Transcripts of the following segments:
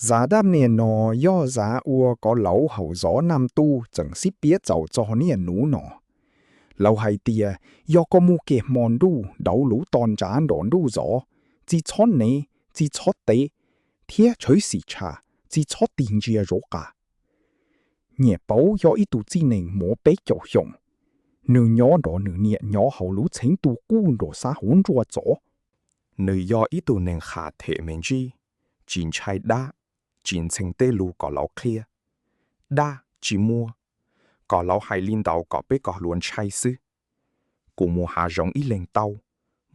Zaj dab neeg no yog zaj uas cov laus hauv zos Naj Tuj tseem sib piav txaus txog niaj hnub no. Lawv hais tias yog koj mus kev hmo ntuj dauv luv to ntsav nrov ntuj zov, tsis txhob nev, tsis txhob tev, thiab tshawv xim tshaj, tsis txhob tig ntsia zov qab. Nyiaj Paub yog ib tug txij neeg muaj peb caug xyoo. Nws nyob nrog nws niam nyob hauv lub txheeb tu quj nram sab hauv nruab txov. Nws yog ib tug neeg qha them me ntsib, tsis ntshai dab, tsis ntxhee tej lus kom laus qhia. Dab tsis muaj, kom laus hais li ntawd kom peb cov hluas ntshai xwb. Kuv mus hav zoov ib leeg tau,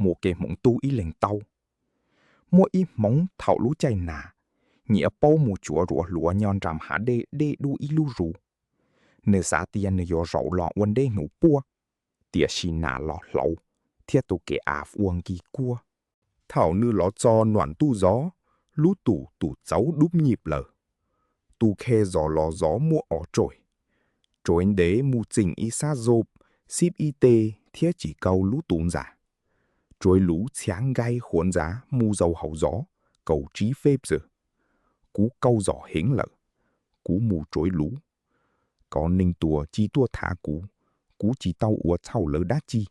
mus kev hmoov ntuj ib leeg tau. Muaj ib hmoov thaum lub caij nas, Nyiaj Paub mus cuav ruam hluas nyob nram hav dej dej dub ib lub zus. Nws xav tias nws yuav zaum los ua ntej hnub puab, tiam sis nas los hlauv, thiab tus kev av ua nkig kuab. Thaum nws los txog nram ntuj zov, lub tus tus txauv dub nyim lawm. Tus khe zos los zov muaj ob tsoim. Tsoim ntev mus txeem ib sab zob, xib ib teg thiab tsis kaug lub tus ntxa. Tsoim luv txhiav nkaij huav ntxav mus zaum hauv zos, kaum tsib feb xwb. Kuv kaum zos heev lawm, kuv mus tsoim luv. Koj neeg tuag tsis tuaj tham kuv, kuv tsis tau ua txhaum lawv dab tsi.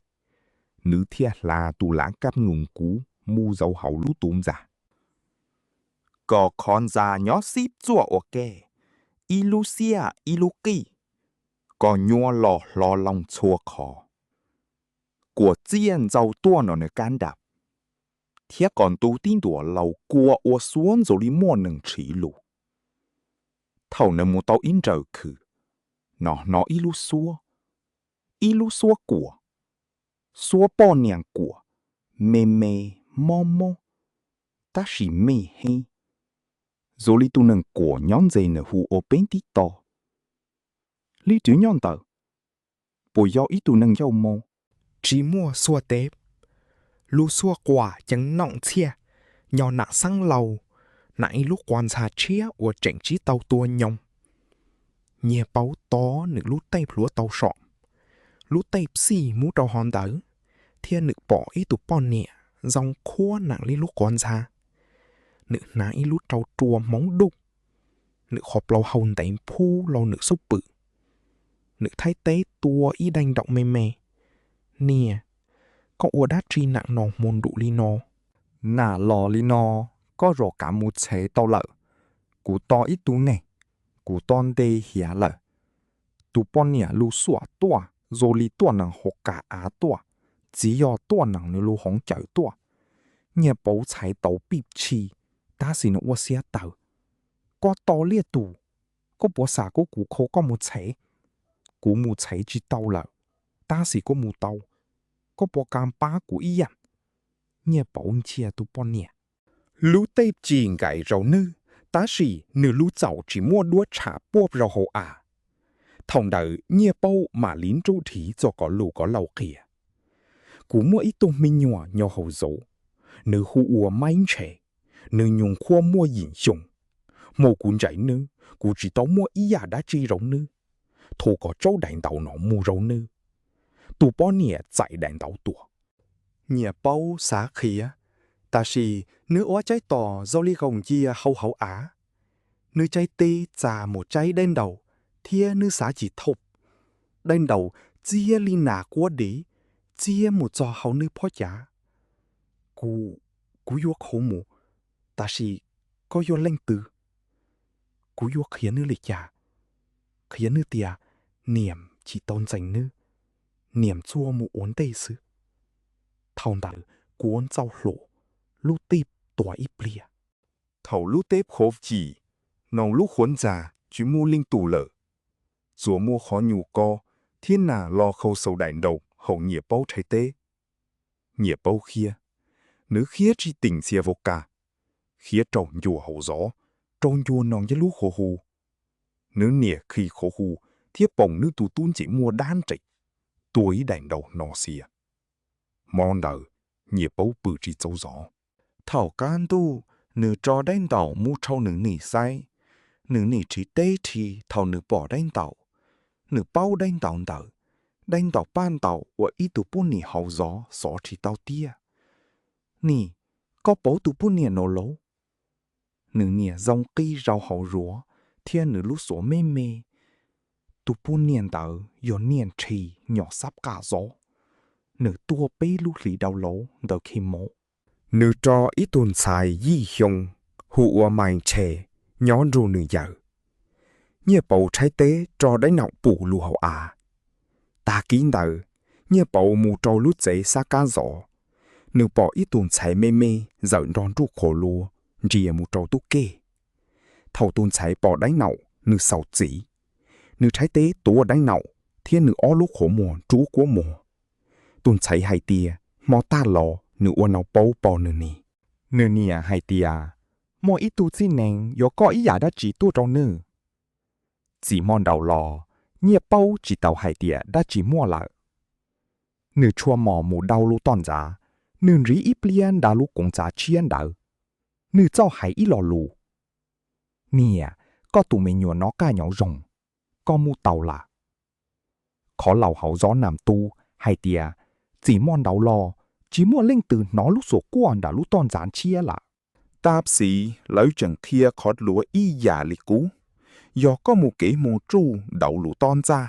Nws thiaj hla tus lav kab nkoos kuv mus zaum hauv lub tus ntxa. Koj qhov ntxa nyob xib txuaj ua ke, ib lub xiab ib lub qij, koj nyuaj los hlo loo txhua qhov. Kuam txiaj ntxaus tuaj no nws kab nram, thiab qos ntu tib ntuas laus kua ua suab ntxuav li muaj neeg tshim lus. Thaum nws mus tau ib nraws khw, nws hnov ib lub suab, ib lub suab kuam, suab poj niam kuam, me me, mob mob, tab sis me heev, zoo li tus neeg kuam nyob ntse nws hu ua peb tib to. Li twv nyob ntawd, puas yog ib tug neeg ncauj mos? Tsis muaj xuaj teb. Lub suab quam ceev noom txhiaj, nyob nam xeeb laus, nam ib lub quas ntxha tshiab uas tseem tsis tau tua nyob. Nyiaj Paub tos nws lub teb plhuav tau som, lub teb xij mus rau hov ntawd, thiab nws pom ib tug poj niam zoo qhuab nam li lub quas ntxha. Nws hnav ib lub rau rua hmoov duj, nws qhov plaub hau ntev phub laus nws xub pwm. Nws thaib teb tua ib daim nraum me me. Niam, koj ua dab tsi nam no hmo ntuj li no? Nam los li no, koj zam kav mus txhev tau lawm. Kuv tos ib tug neeg, kuv tos ntev hiav lawm. Tus poj niam lub suab tuaj zoo li tuaj nees hauv kas av tuaj, txiv yog tuaj nees nws lub hauv caws tuaj. Nyiaj Paub txhais tau pib tshis, tab sis nws ua siab tawv. Koj tos liaj tus, koj puas xav kom kuv kho koj mus txhev? Kuv mus txhev tsis tau lawm, tab sis koj mus tau. Koj puas kam pab kuv ib yam? Nyiaj Paub ntsia tus poj niam. Lub teb tsis nkaim rau nws, tab sis nws lub txaum tsis muaj duab tsham puab rau hauv av. Thaum ntawd Nyiaj Paub mam li nrub dhia txog kov lus kov laus qhia. Kuv muaj ib tug me nyuam nyob hauv zos, nws hu ua Maib Ntshe, nws nyuam qhuav muaj yim xyoo. Hmo kuv ntsib nws, kuv tsis tau muaj ib yam dab tsi rau nws. Thov koj tso daim ntaub no mus rau nws. Tus poj niam txais daim ntaub tuaj. Nyiaj Paub xav qhia, tab sis nws ua tsaib tos zoo li koom cia hauv hauv av. Nws tsaib teb txaj mus tsaib daim ntaub, thiab nws xav tsis thoob. Daim ntaub txias li nas quab dev, txias mus txog hauv nws phuab cav. Kuv, kuv yuav qhuav mus, tab sis koj yog leej twg? Kuv yuav qhia nws li cas? Qhia nws tias niam tsis tau ntxeev nws, niam tsuas mus ua ntej xwb. Thaum ntawd kuab ntxaus hlo, lub teb tuag ib pliag. Thaum lub teb qhuav chim, nws lub quas ntxha tsis muaj leej twg lawm, tsuas muaj qhov nyuam koj thiab nas los khaus xaus daim ntaub hauv Nyiaj Paub thaib teb. Nyiaj Paub khiav, nws khiav tsis teem txhia vov kas, khiav raug ncua hauv zos, raug ncua nws lub qhov hu. Nws niam khi qhov hu thiab pom nws tus tub ntxim muaj dab nrees, tua ib daim ntaub no xiav. Hmo ntawd, Nyiaj Paub pw tsis txaus zov. Thaum kaj ntug, nws tso daim ntaub mus rau nws niam saib. Nws niam rhib teb rhib thaum nws pom daim ntaub. Nws paub daim ntaub ntawd, daim ntaub paj ntaub uas ib tug poj niam hauv zos xov tsis tau tiag. Niam, koj paub tus poj niam no lauj? nws niam zoo qib rau hauv zuav thiab nws lub xuas me me. Tus poj niam ntawd yog niag ntshis nyom xab qaj zov, nws tuag peb lub hlis dau laug ntawd khi mus. Nws rau ib tug ntxhais yim xyoo hu ua Maiv Ntshe nyob nrug nws yawm. Nyiaj Paus tshaib teb rau Dab Naum pum lug hauv av. Tag kis ntawd, Nyiaj Paus mus rau lub tsev xab kab zov, nws pom ib tug ntxhais me me zawm nrog nruj qhuav luav ntsia mus rau tub kej. Thaum tus ntxhais pom Dab Naum, nws xaus txim. Nws tshaib teb tuav Dab Naum thiab nws ob lub qhuav muag rub kuab muag. Tus ntxhais hais tias hmo tag los nws ua nau paub pom nws niam. Nws niam hais tias, muaj ib tug txij nees yuav koj ib yam dab tsi tuaj rau nws. Txij hmo ntawd los, Nyiaj Paus tsis tau hais tias dab tsi muaj lawm. Nws tshua mos mus dau lub toj ntxas, nws nrhiav ib pliag nram lub koog txav tshiab ntawd, nws txawm hais ib lo lus: Niam, koj tus me nyuam nov qaj nyob zoo, koj mus tau lawm. Qhov laus hauv zov nam tub hais tias, txij hmo ntawd los, tsis muaj leej twg hnov lub xuas quaj nram lub toj ntxas tshiab lawm. Tab sis lawv tseem qhia qhov dua ib yam li qub. Yog koj mus kev mus tsuj dau lub toj ntxas,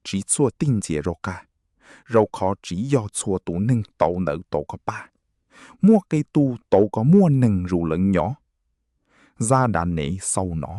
tsis txhua tig ntxias rov qab, rau qhov tsis yog txhua tus neeg tau ntawd tau koj pab. Muaj qee tus tau koj muaj neeg zus lawv nyob. Zaj dab neeg xaus no.